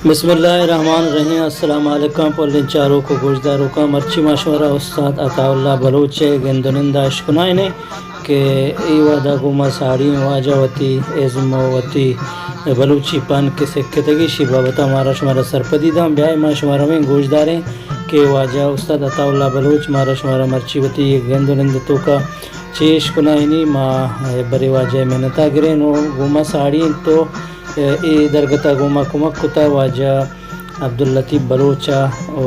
بسم اللہ الرحمن الرحیم۔ السلام علیکم پلیں چاروک و گوشداروکاں۔ مرچی ما شمارا استاد عطا اللہ بلوچ ءِ گند و نند ءَ اشکنائینیں کہ اے وہدا گوں ما ساڑی ایں، واجہ وتی ازم و وتی بلوچی پن کہ سکتگی، شی بابت ءَ مارا شمارا سرپدی داں۔ بیائے ما شمارا ہمیں گوشداریں کہ واجہ استاد عطا اللہ بلوچ مارا شمارا مرچی وتی گند و نند توکا چے اشکنائینی۔ ما برے واجہ ءِ منتا گریں و گوں ما ساڑی انت و اے درگتا گوں ما کمک کتا۔ واجہ عبداللطیف بلوچ ءَ و،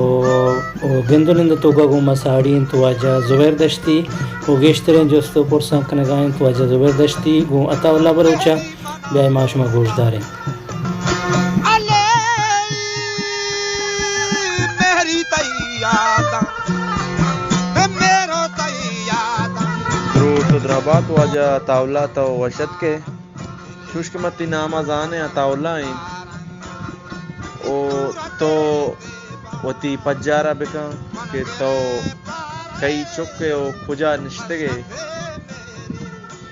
و گند و نند توکا گوں ما ساڑی انت واجہ زبیر دشتی و گیشتریں جست و پرساں کنگا انت واجہ زبیر دشتی گوں عطا اللہ بلوچ ءَ۔ بیائے ما شما گوشداریں۔ دروت و درہبات واجہ عطا اللہ، تو وش اتکے۔ چوش کہ من تئی نام ءَ زانیں، عطا اللہ ایں، او تو وتی پجار ءَ بکن کہ تو کئی چک ئے او کجا نشتگ ئے،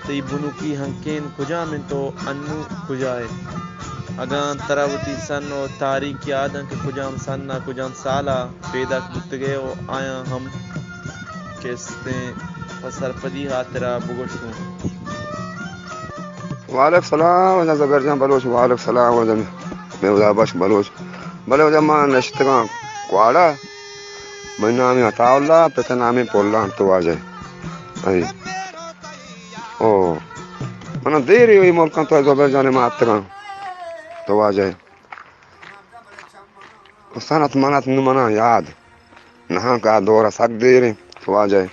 تئی بنکی ہنکین کجام انت و انو کجا ئے؟ اگاں ترا وتی سن و تاریخ یاد انت کہ کجام سن ءَ کجام سال ءَ پیداک بوتگ ئے و آیاں ہم کہ استیں پہ سرپدی ہاترا بگوش گوں۔ وعلیکم سلام واجہ زبیر جان بلوچ، وعلیکم سلام واجہ میودا بخش بلوچ۔ بلے واجہ ما نشتگاں کواڑا، منی نام عطا اللہ، پت نام پلان تو واجہ۔ اے۔ او۔ من دیر اے ملکاں تو زبیر جان ما اتگاں تو واجہ۔ سنت منت نو منا یاد نہ کہ آ دور سک دیر انت واجہ۔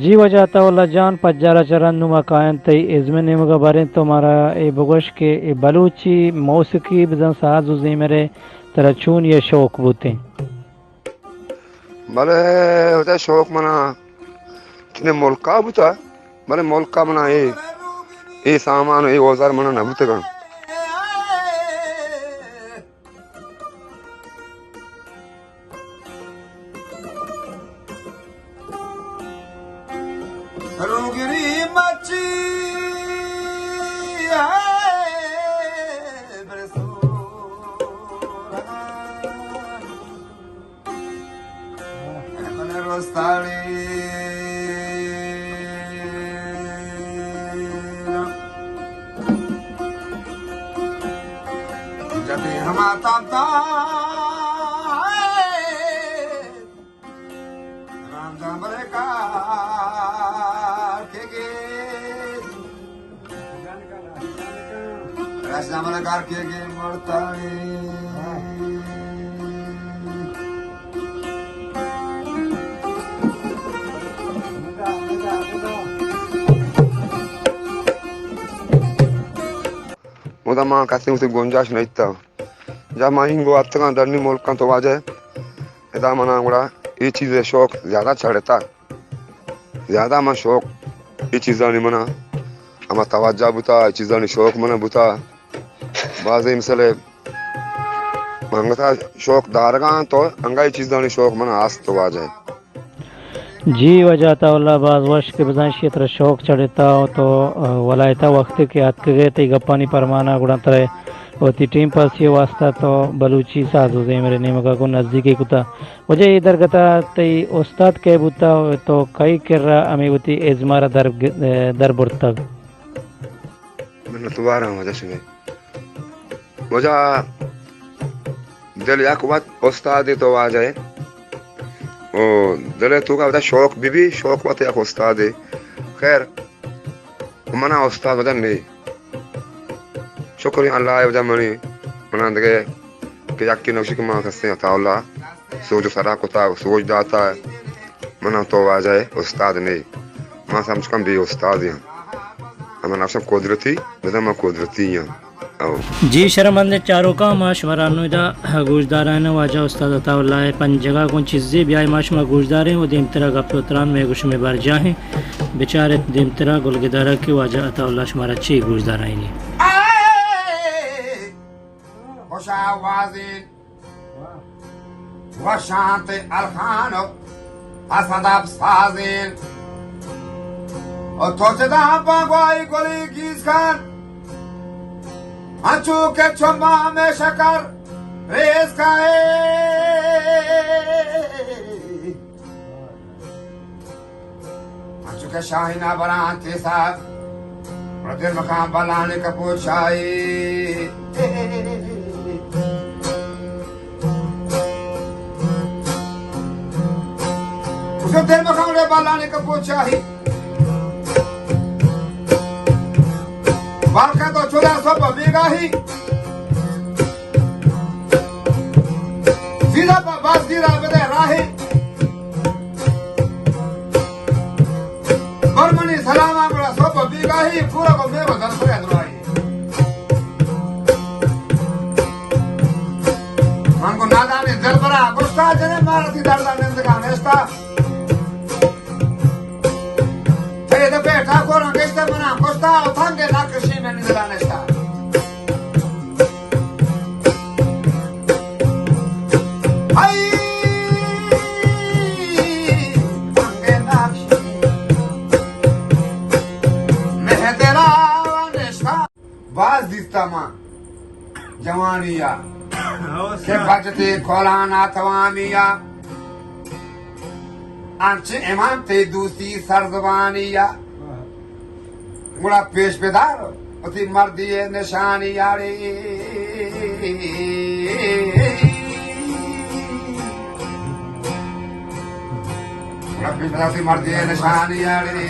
جی واجہ عطا اللہ جان، پجارا چہ رند نوں ما کاینت تئی ازم ءِ نیمگا بریں، تو مارا اے بگوش کہ اے بلوچی موسیقی بزاں ساز و زیمر ءِ ترا چونی ءَ شوق بوتیں؟ بلے واجہ شوق منا چنے ملکا بوتا، بلے ملکا منا اے، اے سامان و اے اوزار منا نہ بوتگاں۔ روگری مچی ہے برسو رہا۔ من رستاڑی جتی ہما تاپتا رام جان بلے کار کے گے۔ راشدہ ملکار کے گے مرتانی۔ اودا ما کسی اسی گنجائش نہیں تا۔ جب ما اینگو اتگاں ڈنی ملکاں تو واجہ، ادا منا گڑا اے چیز ءِ شوق زیادہ چڑھتا۔ زیادہ من شوق اے چیزانی منا ہما توجہ بوتا، اے چیزانی شوق منا بوتا۔ بازیں مثل انگتا شوق دارگاں تو انگا اے چیزانی شوق منا است واجہ۔ جی واجہ عطا اللہ، باز وش کہ بزاں ایشی ءِ ترا شوق چڑھتا و تو، آ، ولایتا وقت کہ اتکگے تئی گپانی پرمانا گڑا ترا وتی ٹیم پاسی ءِ واسطہ تو بلوچی ساز و زیمر ءِ نیمگا گوں نزدیکی کتا۔ واجہ اے درگتا تئی استاد کئے بوتا و تو کئی کرا ہمے وتی ازمارا در، در برتگ؟ منتواراں واجہ شمئے۔ واجہ دل یک وت استادے تو واجہ ئے۔ او دل ءِ توکا وتا شوق بہ بی، شوق وت یک استادے۔ خیر، منا استاد واجہ نے۔ شکر اللہ ءِ واجہ منی، منا دگہ کہ یکی نوشی کہ ما کسیں عطا اللہ سوج و سرا کتا، سوج داتا۔ من تو واجہ استاد نے، ما سمجھ کم بے استاد ہیں۔ ہمیں نقشہ قدرتی، بزن ما قدرتی ہیں۔ او۔ جی شرمند چاروکاں، ما شمارا انو ادا گوشداران واجہ استاد عطا اللہ ءِ پنجگا گوں چیزے بیائے ما شما گوشداریں و دیمترا گپ و تران میں گوش میں برجاہیں۔ بچارت دیمترا گلگدارا کہ واجہ عطا اللہ شمارا چی گوشدارائینی۔ خوش آوازیں وشانت الخان و حسد اب سازین و تو چدا پا گواہی گلی گیز کن۔ انچو کہ چمبا میں شکر ریز کائے، انچو کہ شاہی نہ براں تیسا، دل مکان بلانی کپوچائی۔ اسے دل مکان بلانی کپوچائی۔ بالکہ تو چلا سو بیگاہی، سیدھا پہ باز دیرا بدے راہی۔ برمنی سلاما گڑا سو پہ بیگاہی، پورا کو میرو دل سرے دراہی۔ من کو نادانی دلبرا گوشتا، جنے مارتی دردان نندگان اشتا۔ تئی دپے ٹاکوراں گشتہ منا کشتا، و تھنگے ناکشی میں نزلان اشتا۔ ہئی، تھنگے ناکشی میں تیرا نشتا۔ باز دیستا ما جوانی ء کہ بچتی کولان ء توامی ء، انچیں امانتے دوستی سرزبانی ء، گڑا پیش بدار وتی مردی ء نشانی آڑی۔ گڑا پیش بدار وتی مردی ء نشانی آڑی۔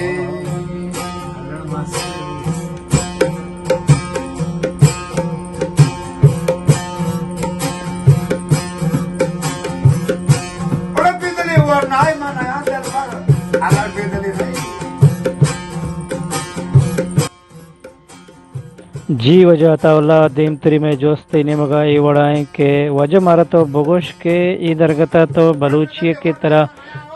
جی واجہ عطا اللہ، دیمتری مئے جست تئی نیمگا اے وڑا ایں کہ واجہ مارا تو بگوش کہ اے درگتا تو بلوچی کہ ترا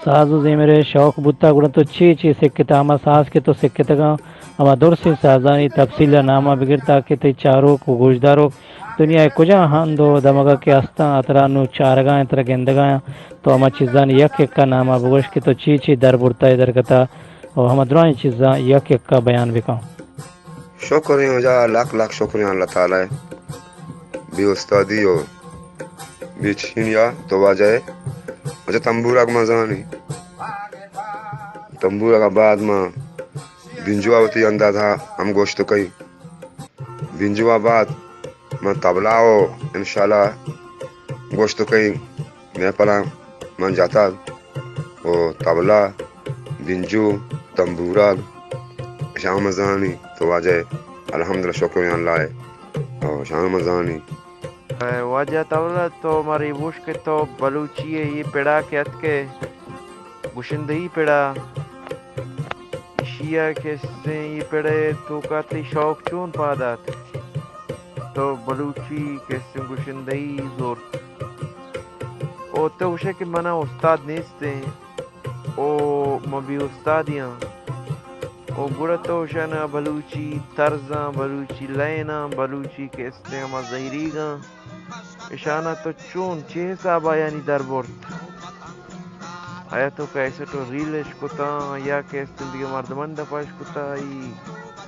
ساز و زیمرے شوق بوتا، گڑا تو چی چی سکتا؟ ہما ساز کہ تو سکتگاں، ہما درسیں سازانی تفصیل ء نام ء بگر تاکہ تئی چاروک و گوشداروک دنیا ء کجا ہند و دمگ ء کہ استاں، آ ترا نوں چارگا انت، ترا گندگا انت، تو ہما چیزانی یک یکا نام ء بگوش کہ تو چی چی در برتا ء در کتا و ہما درائیں چیزاں یک یکا بیان بکن۔ شکر ایں واجہ، لکھ لکھ شکر ایں اللہ تعالی ء۔ بے استادی و بے چینی ء تو واجہ ء۔ واجہ تمبورگ من زانی۔ تمبورگ ء بعد من بنجو ء وتی اندازہ ہم گوشت کئی۔ بنجو ء بعد من طبلہ و انشاءاللہ گوشت کئی محفلاں من جتگ و طبلہ، بنجو، تمبورگ، اشاں من زانی تو واجہ الحمدللہ شکر اللہ ء، اشاں من زانی۔ اے واجہ طبلہ تو مری بوش کہ تو بلوچی ء یہ پڑا کہ اتکے گشندہی پڑا۔ ایشی ء کہ استیں اے پڑ ء توکا تئی شوق چون پاد آت؟ تو بلوچی کہ استیں گشندہی زورت۔ او تو گوشے کہ منا استاد نیستیں۔ او من بے استادی آں۔ او گڑا تو گوشانا بلوچی طرزاں، بلوچی لائناں، بلوچی کہ استیں ہما زہیریگاں۔ اشانا تو چون، چے حساب آیانی در برت؟ آیا تو کیسٹ و ریل اش کتاں یا کہ استیں دگہ مردمان دپا اش کتا؟ ای،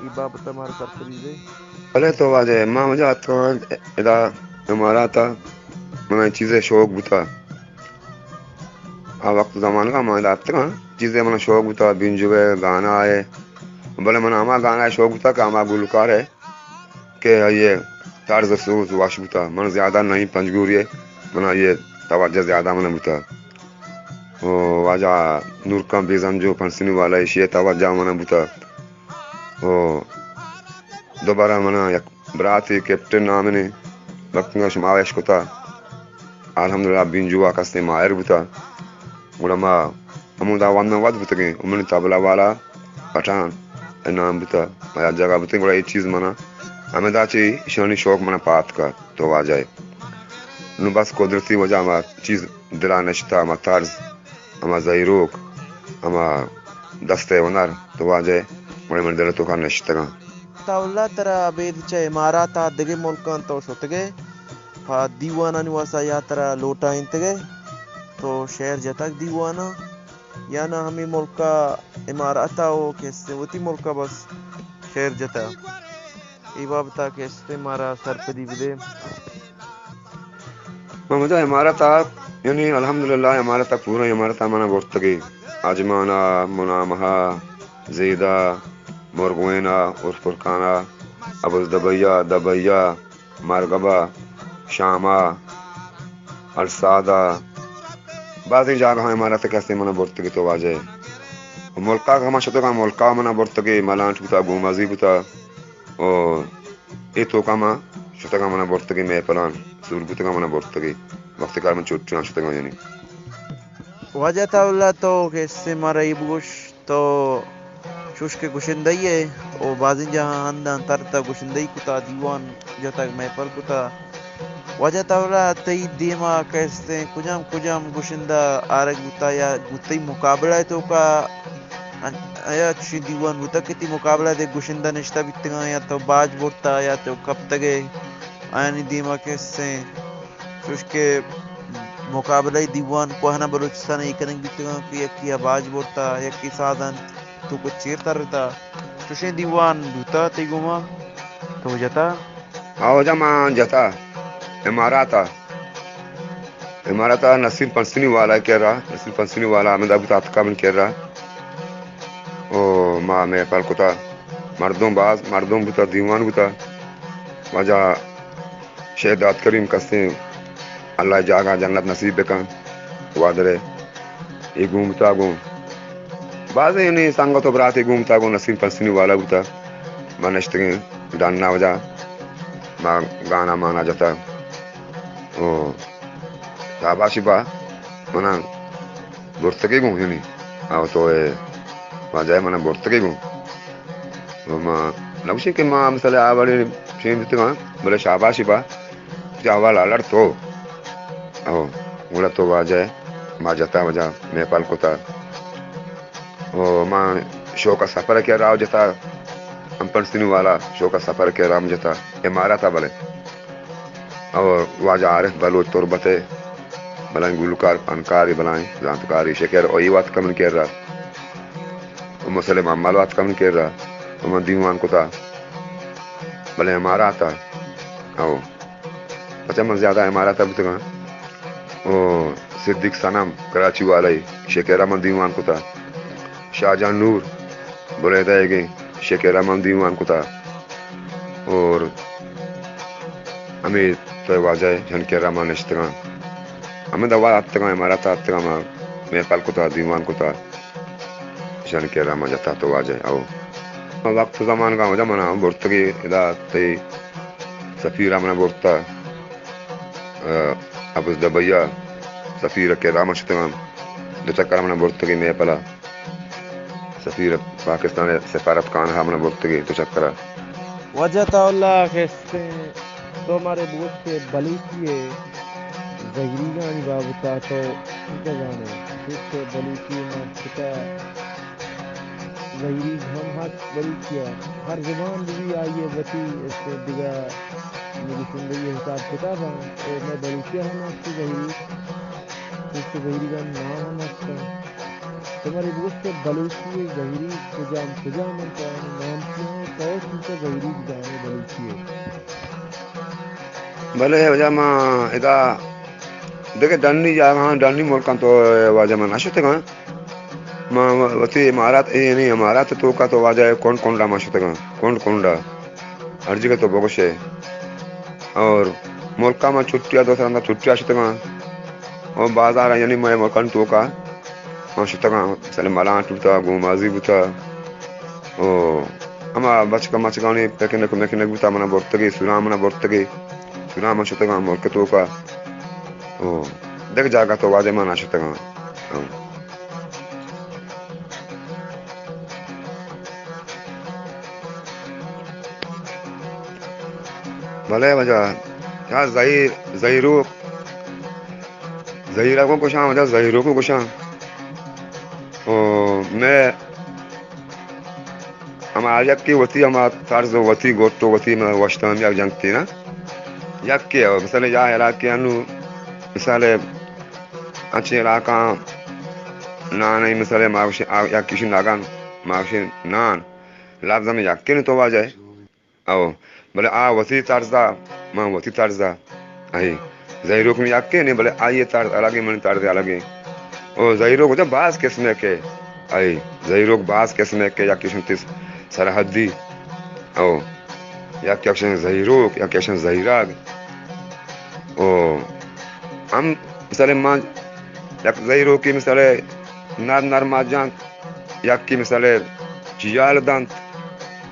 ای بابت مارا سرپدی دے۔ بلے تو واجہ، ما واجہ اتکاں ادا امارات ء، منا چیزے شوق بوتا۔ آ وقت زمانگا ما ادا اتکاں، چیزے منا شوق بوتا، بنجو ء گانا ء، بلے منا ہما گانا ء شوق بوتا کہ ہما گلوکار ء کہ آئی ء طرز و سوز وش بوتا۔ من زیادہ نعیم پنجگوری ء، من آئی ء توجہ زیادہ من بوتا۔ او واجہ نورکان بیزنجو پنسنی والا، ایشی ء توجہ من بوتا۔ او دوبارہ من یک براتے کیپٹن نامنے بکنگا شما اش کتا۔ الحمدللہ بنجو ء کستے ماہر بوتا۔ گڑا ما ہمودا وندا وت بوتگیں، و منی طبلہ والا پٹھان ء نام بوتا، ما یک جاگہ بوتیں، گڑا اے چیز منا ہمدا چہ ایشانی شوق منا پاد کت تو واجہ ء۔ نوں بس قدرتی وجہ ہما چیز دلا نشتا، ہما طرز، ہما زہیروک، ہما دست ء ہنر تو واجہ ء گڑا منی دل ء توکا نشتگاں۔ عطاء اللہ، ترا ابید چہ امارات ء دگہ ملکاں تو شتگئے، پہ دیوانانی واسا یا ترا لوٹائینتگئے، تو شعر جتگ دیواناں، یا نہ ہمے ملک ء امارات ء و کسے وتی ملک ء بس شعر جتگ؟ اے بابت ءَ کہ استیں مارا سرپدی بدے۔ من واجہ امارات ءَ، یعنی الحمدللہ امارات ءَ، پورا امارات ءَ منا برتگی۔ اجمان ءَ، منامہ ءَ، زیدہ، مرگوین ءَ، عرف پرکان ءَ، ابوز دبئی ءَ، دبئی ءَ، مرگب ءَ، شام ءَ، الساد ءَ، بازیں جاگہاں امارات ءَ کہ استیں منا برتگی تو واجہ۔ ملک ءَ ہما شتگاں، ملک ءَ منا برتگی، ملانچ بوتا، گومازی بوتا۔ او اے توکا ما شتگاں، منا برتگی، مئے پلان سور بوتگاں، منا برتگی۔ وقت کار من چھٹیاں شتگاں یعنی۔ واجہ عطاء اللہ، تو کہ استیں مارا اے بگوش، تو چوش کہ گشندہ ئے او بازیں جاہاں ہنداں ترتا گشندہی کتا، دیوان جتگ، محفل کتا۔ واجہ عطاء اللہ، تئی دیما کہ استیں کجام کجام گشندہ آرگ بوتا یا گوں تئی مقابلہ ءِ توکا آیا چشیں دیوان بوتگ کہ تئی مقابلہ ءَ دگہ گشندہ نشتہ بیتگاں یا تو باج برتا یا تو کپتگ ئے، آیانی دیما کہ استیں چوش کہ مقابلہ ءِ دیوان کوہناں بلوچستان ءَ اے کنگ بیتگاں کہ یکے ءَ باج برتا، یکے ساز انت، تو کچ چیر ترتا، چوشیں دیوان بوتا تئی گوما تو جتا؟ آ واجہ ما جتا امارات ءَ۔ امارات ءَ نسیم پنسنی والا ءِ کرا، نسیم پنسنی والا ہمدا بوتا، اتکا من کرا۔ او ما محفل کتا، مردم باز، مردم بوتا، دیوان بوتا۔ واجہ شہداد کریم کسیں، اللہ جاگہ جنت نصیب بکن۔ وادرے اے گون بوتا گون۔ بازیں یعنی سنگت و براتے گون بوتا گون، نسیم پنسنی والا بوتا۔ ما نشتگیں ڈنا واجہ، ما گانا مانا جتا۔ او شاباشی با منا برتگی گوں، یعنی آ تو اے واجہ منا برتگی گوں۔ و ما نگوشیں کہ ما مثلا آ وڑیں شین بیتگاں، بلے شاباشی با جا والا لڑ تو۔ او گڑا تو واجہ ما جتا واجہ محفل کتا۔ او ما شوق سفر کے راہ جتا، ہم پنسنی والا شوق سفر کے راہ جتا امارات بلے۔ اور واجہ عارف بلوچ تربت ءِ بلائیں گلوکار، فنکارے، بلائیں زانتکارے، شکر او اے وت کمن کرا، او مسلم امل وت کمن کرا، او من دیوان کتا، بلے امارات ءَ، او پچا من زیادہ امارات ءَ بوتگاں۔ او صدیق صنم کراچی والے، شکر ءَ من دیوان کتا، شاہ جان نور بلیدہ ئیگیں، شکر ءَ من دیوان کتا۔ اور ہمے تو واجہ جنکر ءَ من نشتگاں۔ ہمے دوا اتکگاں، امارات ءَ اتکگاں، ما محفل کتا، دیوان کتا۔ جنکر ءَ من جتا تو واجہ، او۔ وقت زمانگاں واجہ منا برتگی ادا تئی سفیر ءَ منا برتا۔ ابوز دبئی ءَ سفیر ءِ کرا من شتگاں، دو چکر ءَ منا برتگی محفل ءَ۔ سفیر پاکستان ءِ سفارت خانہ ءَ منا برتگی دو چکر ءَ۔ واجہ عطاء اللہ کہ استیں، تو مارے بگوش کہ بلوچی ءِ زہیریگانی بابت ءَ تو چی زان ئے؟ چوش کہ بلوچی ءِ ما پتا زہیریگ ہم ہست بلوچی ءَ۔ ہر زبان بہ بی آئی ءِ وتی است دگہ نگشندگی ءِ حساب کتاب انت۔ او مئے بلوچی ءَ ہم ہست زہیریگ، چوش کہ زہیریگانی نام ہم ہست انت۔ تو مارے بگوش کہ بلوچی ءِ زہیریگ کجام کجام انت، آیانی نام چی انت؟ تو چنچو زہیریگ زان ئے بلوچی ءِ؟ بلے واجہ ما ادا دگہ ڈنی جاگہاں، ڈنی ملکاں تو واجہ ما نہ شتگاں۔ ما وتی امارات، اے یعنی امارات توکا تو واجہ کنڈ کنڈا ما شتگاں، کنڈ کنڈا ہر جگہ تو بگوشے۔ اور ملکا ما چھٹیا، دو سرندا چھٹیا شتگاں۔ اور بازار یعنی مئے ملکان توکا ما شتگاں، مثلا ملانٹ بوتا، گومازی بوتا۔ او ہما بچک مچکانی پکنک مکنک بوتا، منا برتگی، سوران منا برتگی، سوران من شتگاں ملک توکا۔ او دگہ جاگہ تو واجہ ما نہ شتگاں۔ او۔ بلے واجہ، یا زہیر، زہیروک، زہیرا کو گوشاں، واجہ زہیروک کو گوشاں۔ او مئے ہما یکے وتی ہما طرز و وتی گٹ و وتی ما وشتام یک جنتے نا۔ یکے او مثلا یا علاقے انو مثال انچیں علاقہ نان ءِ مثال ما گوشیں آ، یکے شی نگن، ما گوشیں نان۔ لفظ ہمیں یکے نو تو واجہ۔ او بلے آ وتی طرز ءَ، من وتی طرز ءَ۔ اے زہیروک من یکے نہ، بلے آئی ءِ طرز الگ ایں، منی طرز الگ ایں۔ او زہیروک وجہ باز قسم ءَ کہ، اے زہیروک باز قسم ءَ کہ، یکے شنتی سرحدی، او یکے شن زہیروک، یکے شن زہیراگ۔ او ہم مثال من یک زہیروکے مثال نرم نرم ءَ جنت، یکے مثال چیال دنت،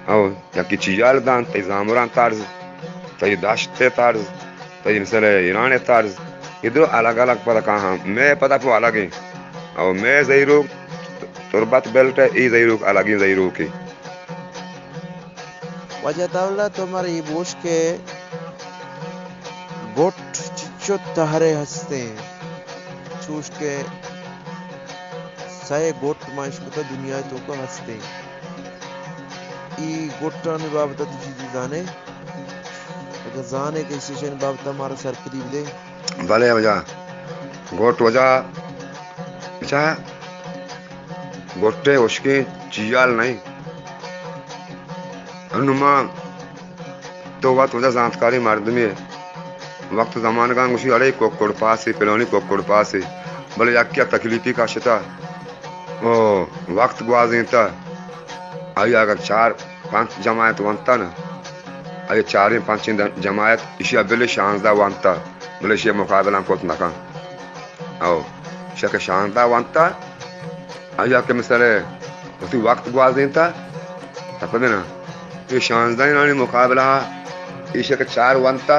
او یکے چیال دنت، تئی زامران طرز، تئی دشت ءِ طرز، تئی مثال ایران ءِ طرز، اے درو الگ الگ پدا کاہاں، مئے پدا پو الگ ایں۔ او مئے زہیروک تربت بیلٹ ءِ، اے زہیروک الگیں زہیروکے۔ واجہ دولت، تو مارا اے بوش کہ گٹ چچو تہرے ہستیں، چوش کہ سئے گٹ ما اشکتہ دنیا ءِ توکا ہستیں۔ اے گٹانی بابت ءَ تو چیزے زانئے؟ اگاں زانئے کہ ایشانی بابت ءَ مارا سرپدی بدئے۔ بلے واجہ، گٹ واجہ، بچا، گٹ ءِ ہشکیں چیال نہ ایں۔ انوں ما تو وت واجہ زانتکاریں مردمے، وقت زمانگاں گوشی، اڑے ککڑ پاسے، پلانی ککڑ پاسے، بلے یکے ءَ تکلیفے کشتہ، او وقت گوازینتہ، آئی ءَ اگر چار پنچ جماعت ونتہ نا، آئی ءَ چاریں پنچیں د-، جماعت ایشی ءَ بلے شانزدہ ونتہ، بلے ایشی ءِ مقابلہ کت نہ کن۔ او ایشی ءَ کہ شانزدہ ونتہ، آئی ءَ کہ مثال وتی وقت گوازینتہ، تپگ نا، اے شانزدہ آنی مقابلہ ءَ ایشی ءَ کہ چار ونتہ،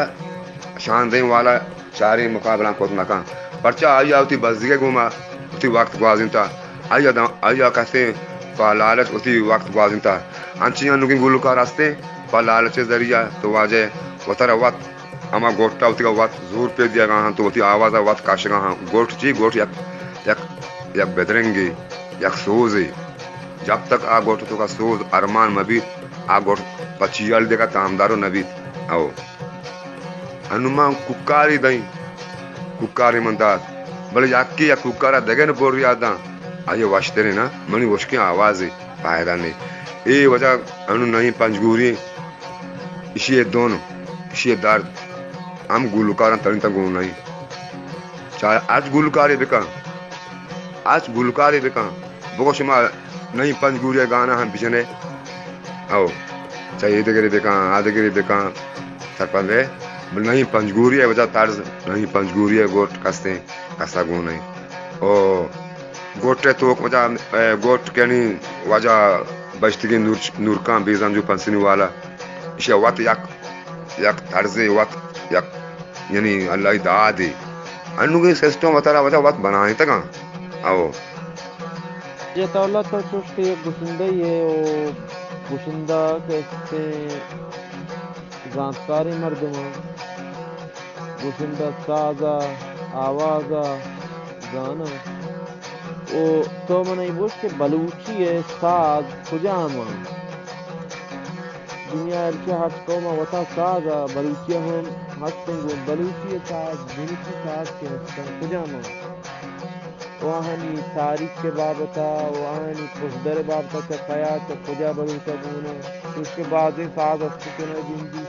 شانزدہ والا چاریں مقابلہ کت نہ کن۔ پرچا آئی ءَ وتی بزگے گوما وتی وقت گوازینتہ۔ آئی ءَ داں، آئی ءَ کسے پہ لالچ وتی وقت گوازینتہ۔ انچیں انوگیں گلوکار ہستیں، پہ لالچ ءِ ذریعہ تو واجہ وترا وت ہما گٹ ءَ وتی وت زور پہ دیگا ہاں، تو وتی آواز ءَ وت کشگا ہاں۔ گٹ چی؟ گٹ یک، یک، یک بدرنگے، یک سوزے۔ جب تک آ گٹ توکا سوز ارمان مہ بیت، آ گٹ پہ چیال دگہ تامدارو نہ بیت۔ او انوں ما کوکاری دئیں، کوکاری من دات، بلے یکے یک کوکارا دگہ نہ بری آ داں، آئی ءَ وشتریں نا، منی ہشکیں آوازے، فائدہ نے۔ اے وجہ انوں نئیں پنجگوری، ایشی ءِ دون، ایشی ءِ درد، ہم گلوکاراں ترینتہ گون نئیں۔ چاہے ہرچ گلوکارے بکن، ہرچ گلوکارے بکن، بگو شما نئیں پنجگوری ءِ گانا ہم بجنے۔ او، چاہے اے دگرے بکن، آ دگرے بکن، سرپد بے۔ بل نئیں پنجگوری ءِ وجہ طرز، نئیں پنجگوری ءِ گٹ کستیں، کسا گون نئیں۔ او، گٹ ءِ توک وجہ، اے، گٹ کنی وجہ بشتگیں نور، نورکان بیزم جو پنسنی والا۔ ایشی ءَ وت یک، یک طرزے وت یک، یعنی اللہ ءِ دادے۔ انوگیں سسٹم وتارا وجہ وت بنائینتگاں۔ او۔ اے دولت تو چوش کہ یک گشندہ یے او گشندہ کہ استیں زانتکاریں مردماں، گشندہ ساز ءَ، آواز ءَ زاناں۔ او تو من ءَ بوش کہ بلوچی ءِ ساز کجام آں؟ دنیا ءَ چہ ہر قوم ءَ وتا ساز ءَ، بلوچی ءَ ہم ہستیں، گوں بلوچی ءِ ساز، جنکی ساز کہ ہستاں، کجام آں؟ و آہانی تاریخ ءِ بابت ءَ و آہانی پشدر ءِ بابت ءَ چہ کیا، چہ کجا بلوچ ءَ گون اَنت؟ چوشکہ بازیں ساز است کہ نہ گندی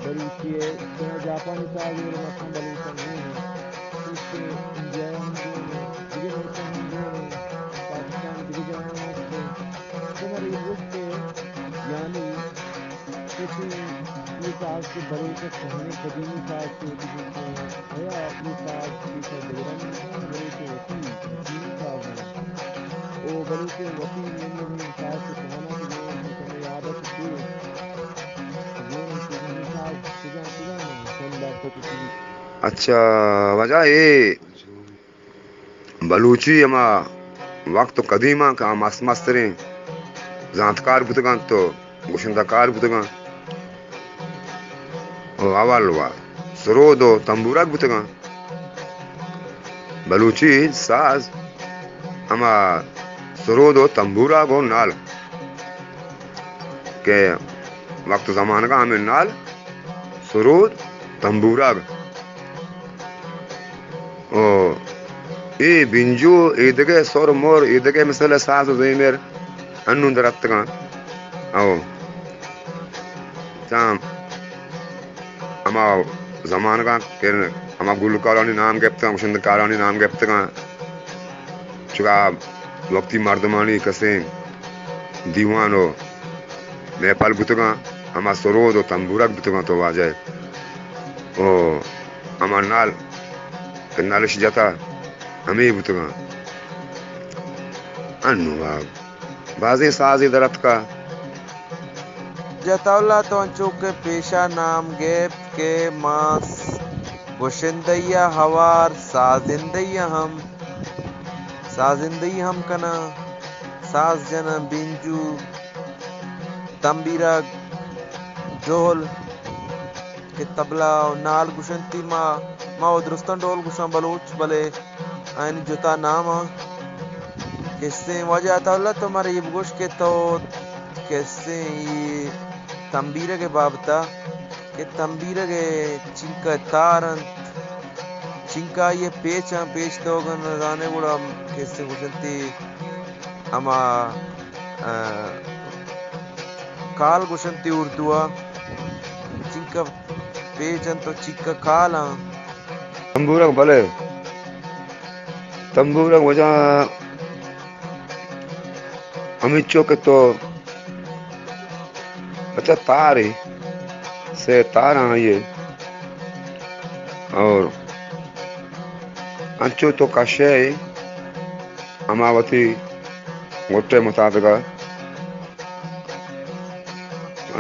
بلوچی ءِ، چہ جاپانی ساز ءَ مثلاً بلوچ ءَ گون اَنت۔ چوشکہ انڈیا ءَ ہم گون اَنت، دگہ ملک ءَ ہم گون اَنت، پاکستان ءِ دگہ جاہاں ہم است اَنت۔ تو مارا اے گوشت کہ یعنی کسی اے ساز کہ بلوچ ءِ کہنیں قدیمی ساز کہ وتی گوشت اَنت، آیا اے ساز پیش ءَ دگرانی نہ اَنت، بلوچ ءِ وتی قدیمی ساز اَنت؟ او بلوچ ءِ وتی نوکیں ساز کہ کہناں کہ گون اَنت، ہمے یاد ءَ کہ گون اَنت، اے ساز کجام کجام اَنت؟ چند بار تو کسی اچھا، واجہ اے بلوچی ہما وقت و قدیماں کہ آ مست مستریں زانتکار بوتگ اَنت و گشندہ کار بوتگ اَنت و اول و سرود و تمبورگ بوتگ اَنت۔ بلوچی ساز ہما سرود و تمبورگ و نال کہ وقت زمانگا ہمے نال، سرود، تمبورگ۔ او اے بنجو، اے دگہ سر مر، اے دگہ مثل ساز و زیمر انوں در اتکاں۔ او تاں ہما زمانگاں کہ ہما گلوکارانی نام گپتگاں، گشندکارانی نام گپتگاں، چکا وقتی مردمانی کسیں دیوان و محفل بوتگاں، ہما سرود و تمبورگ بوتگاں تو واجہ، او ہما نال کہ نالش جتا، ہمے بوتگاں۔ انو آ بازیں سازے در اتکا۔ جتا اللہ تو انچو کہ پیشا نام گپت کہ ما گشندہی ء ہوار سازندہی ء ہم، سازندہی ہم کناں، ساز جناں، بینجو، تمبیرگ، ڈھول کہ طبلہ و نال گوشنتی، ما، ما و درستاں ڈھول گوشاں بلوچ، بلے آیانی جتا نام آں۔ کسیں واجہ عطا اللہ تو مارا یہ بگوش کہ تو کسیں یہ تمبیرگ ء بابتا کہ تمبیرگ ء چنکا تار انت، چنکا یہ پیچ آں، پیچ تو اگن نزانے گڑا کسیں گوشنتی ہما، آ، کال گوشنتی اردو ء، چنکا پیچ انت و چنکا کال آں۔ تمبورگ بلے، تمبورگ وجہ ہمینچو کہ تو اچھا تارے، سے تار آئیے اور انچو تو کشے ہما وتی گٹے مطابق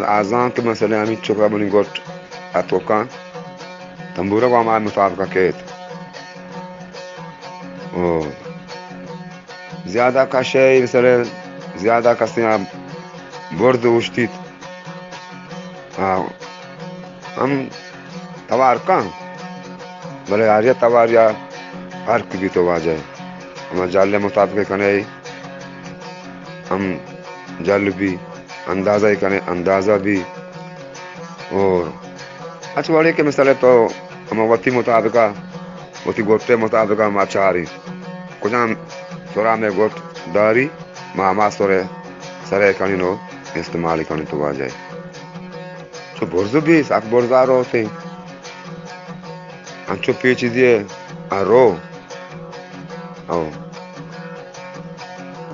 آزان کہ مثلاً ہمینچو کہ منی گٹ اتکاں تمبورگ ہما مطابق کیت۔ او زیادہ کشے مثلاً زیادہ کسے برز اوشتیت۔ آ، ہم توار کن، بلے ہر یک توار یا فرق بی تو واجہ۔ ہما جل مطابق کنے ہم جل بی، اندازہ کنے اندازہ بی۔ اور اچ وڑے کہ مثال تو ہما وتی مطابقہ، وتی گوٹے مطابقہ ما چاری کجام سرا میں گوٹ داری، ما ہما سرے سرے کنین و استعمال کنین تو واجہ۔ چو برز بی، سک برزا روتے۔ انچو پیچیدی ہے، آ رو۔ او۔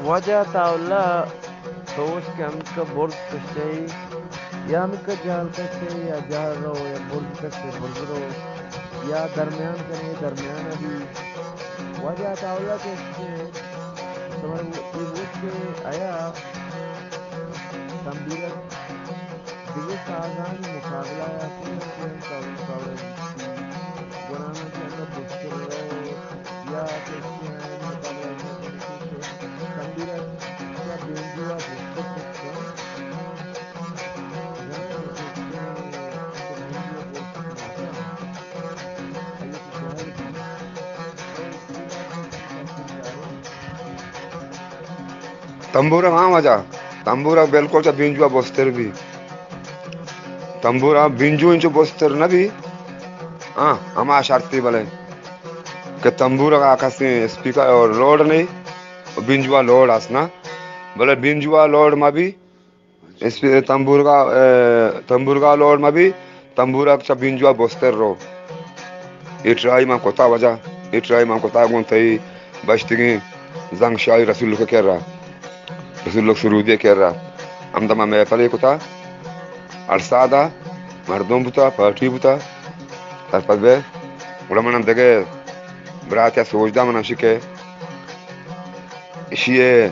واجہ عطا اللہ، تو وش کہ ہمکا برز کشے، یا ہمکا جہل کشے، یا جہل رو، یا برز کشے، برز رو، یا درمیان کنے، درمیان ابھی۔ واجہ عطا اللہ کشے، تو وش کہ آیا تنبیہ دگہ سازانی مقابلہ ءَ کمکیں کاوڑ کاوڑ بیتی۔ گڑا ہمے کہ اگاں بستر رئے یا کسی آیانی مقابلہ ءَ کنت کہ تنبیہ ءَ یا بینجو ءَ بستر کت کنت۔ جنین ءَ بستر ناکاں۔ آئی ءَ کہ جہل بیت۔ تمبورگ ہاں واجہ، تمبورگ بالکل چہ بینجو ءَ بستر بی۔ تمبورگ بینجو انچو بستر نہ بی۔ ہاں، ہما شرطی بلے کہ تمبورگ ءَ کسیں اسپیکر اور لوڈ نہیں، بینجو ءَ لوڈ است نا۔ بلے بینجو ءَ لوڈ مہ بی، اسپی-، تمبورگا، اے، تمبورگا لوڈ مہ بی، تمبورگ چہ بینجوا بستر رو۔ اے ٹرائی من کتا واجہ، اے ٹرائی من کتا گوں تئی بشتگیں زنگ شاہی رسول کے کرا، رسول سرودی کرا۔ ہمدا من محفلے کتا، اڑسادا مردم بوتا، پارٹی بوتا، سرپد بے۔ گڑا من دگہ براتیا سوچ دا من شکے۔ اشی ءَ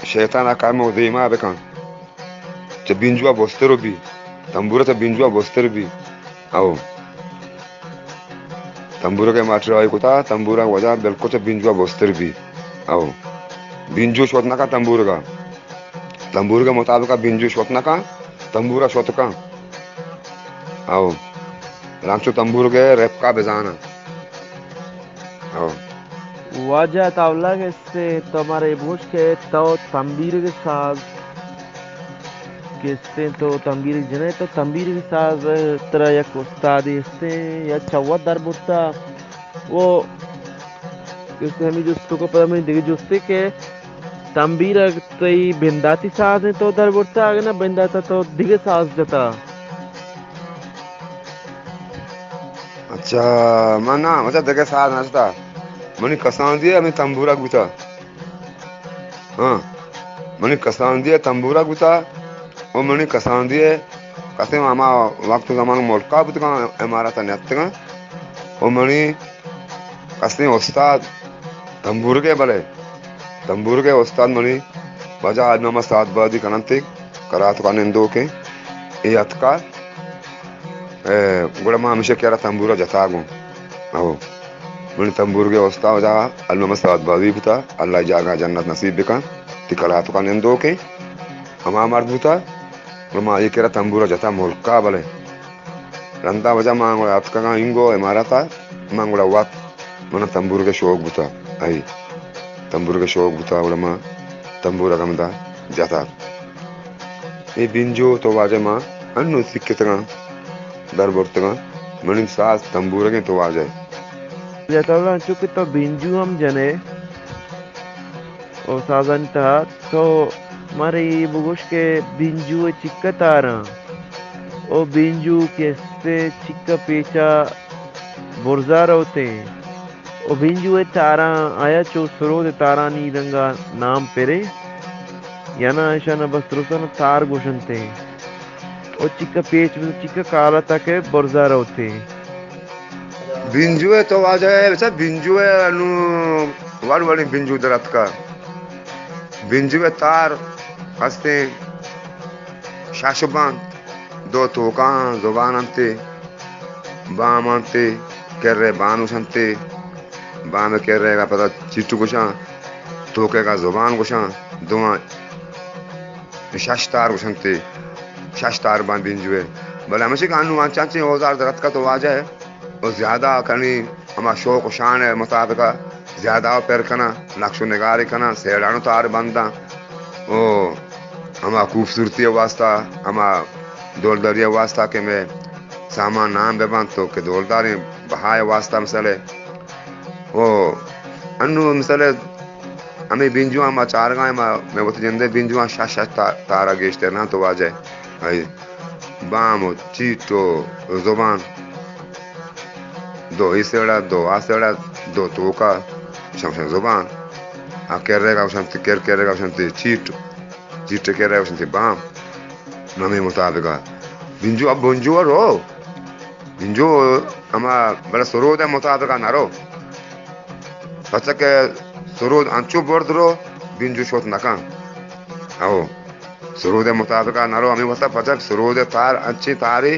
شیطان ءَ کم و دیما بکن۔ چہ بینجوا بستر بی، تمبورہ چہ بینجوا بستر بی۔ او۔ تمبورہ کہ ما ٹرائی کتا، تمبورہ وجہ بالکل چہ بینجوا بستر بی۔ او۔ بینجو شوت نہ کن تمبورگا۔ تمبورگا مطابقا بینجو شوت نہ کن، تمبورہ شوت کن۔ او۔ رانچو تمبورگے رپکا بزانا۔ او۔ واجہ عطاء اللہ کسے تو مارا اے بگوش کہ تو تمبیرگ ساز کسے، تو تمبیرگ جنے، تو تمبیرگ ساز ترا یک استادے استیں یا چہ وت در برتا؟ او کسے ہمے جستو کو پدا ہمے دگہ جستے کہ تمبیرگ تئی بنداتی ساز انت تو در برتا، اگہ نہ بنداتا تو دگہ ساز جتا؟ چہ من نا، مچا دگہ ساز نشتا۔ منی کساندی ء ہمے تمبورک بوتا۔ ہاں، منی کساندی ء تمبورک بوتا و منی کساندی ء کسیں ہما وقت زمان ملکا بوتگاں، امارات ء نیتگاں و منی کسیں استاد تمبورگے، بلے تمبورگے استاد منی واجہ آج محمد سعد بادی کننتے کراتکا نندوکیں اے اتکا۔ اے، گڑا ما ہمیشہ کرا تمبورا جتا گوں۔ او، منی تمبورگے استاد واجہ آج محمد سعد بادی بوتا، اللہ جاگہ جنت نصیب بکن۔ تی کراتکا نندوکیں ہما مرد بوتا، گڑا ما اے کرا تمبورا جتا ملکا، بلے رندا واجہ ما گڑا اتکگاں اینگو امارات ء، من گڑا وت من تمبورگ ء شوق بوتا، اے تمبورگ ء شوق بوتا، گڑا ما تمبورگ ہمدا جتا۔ اے بینجو تو واجہ ما انو سکتگاں، در برتگاں، منی ساز تمبورگیں تو واجہ۔ جتا چونکہ تو بینجو ہم جنے۔ و سازانی تہا تو مارا اے بگوش کہ بینجو ء چکہ تاراں و بینجو کہ است ء چکہ پیچا برزا روتیں و بینجو ء تاراں آیا چو سرود ء تارانی رنگا نام پرے یا نا اشانا بس درستاں تار گوشنتیں و چکہ پیچ بس چکہ کالا تک ء برزا روتیں۔ بینجو ء تو واجہ ء بچا بینجو ء انو وڑ وڑیں بینجو در اتکا۔ بینجو ء تار ہستیں شش بانت، دو توکاں زبان انتے، بام انتے، کرے بانوش انتے، بام ء کرے گا پدا چیٹو گوشاں، توکے گا زبان گوشاں، دوان شش تار گوشنتے، شش تار بان بینجو ء۔ بلے ہمشی کہ انو انچانچیں اوزار در اتکا تو واجہ ء و زیادہ کنی ہما شوق و شان ء مطابق ء زیادہ پر کناں، نقش و نگارے کناں، سیڑان و تار بنداں و ہما خوبصورتی ء واسطہ، ہما دولداری ء واسطہ کہ مئے سامان نام بہ بنت تو کہ دولداریں بہا ء واسطہ مسئلہ و انو مسئلہ ہمے بینجواں ما چارگاں، ما مئے وتی جندے بینجواں شش شش تا-، تارا گیشتر نہ تو واجہ۔ اے بام و چیٹ و زبان، دو ای سیڑا، دو آ سیڑا، دو توکا، شمشن زبان۔ آ کرے گا شمتی کر، کرے گا شمتی چیٹ، چیٹ کرے گا شمتی بام۔ نمی مطابقا بینجو اب بنجو رو۔ بینجو ہما بلے سرود ء مطابق ء نہ رو، پرچا کہ سرود انچو برد رو، بینجو شوت نہ کن۔ او سرود ء مطابق ء نہ رو، ہمے واسطہ پرچا سرود ء تار انچیں تارے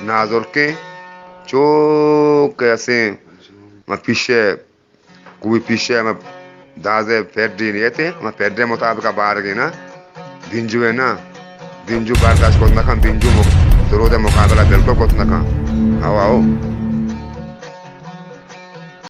نازرکیں، چو کہ اسیں ما پیشے کوئی پیشے ہمے دازے پیڈی نیتے، ہمے پیڈے مطابق بارگی نا، بینجوے نا، بینجو برداشت کت نکن، بینجو مق-، سرود مقابلہ بالکل کت نکن۔ آو، آو۔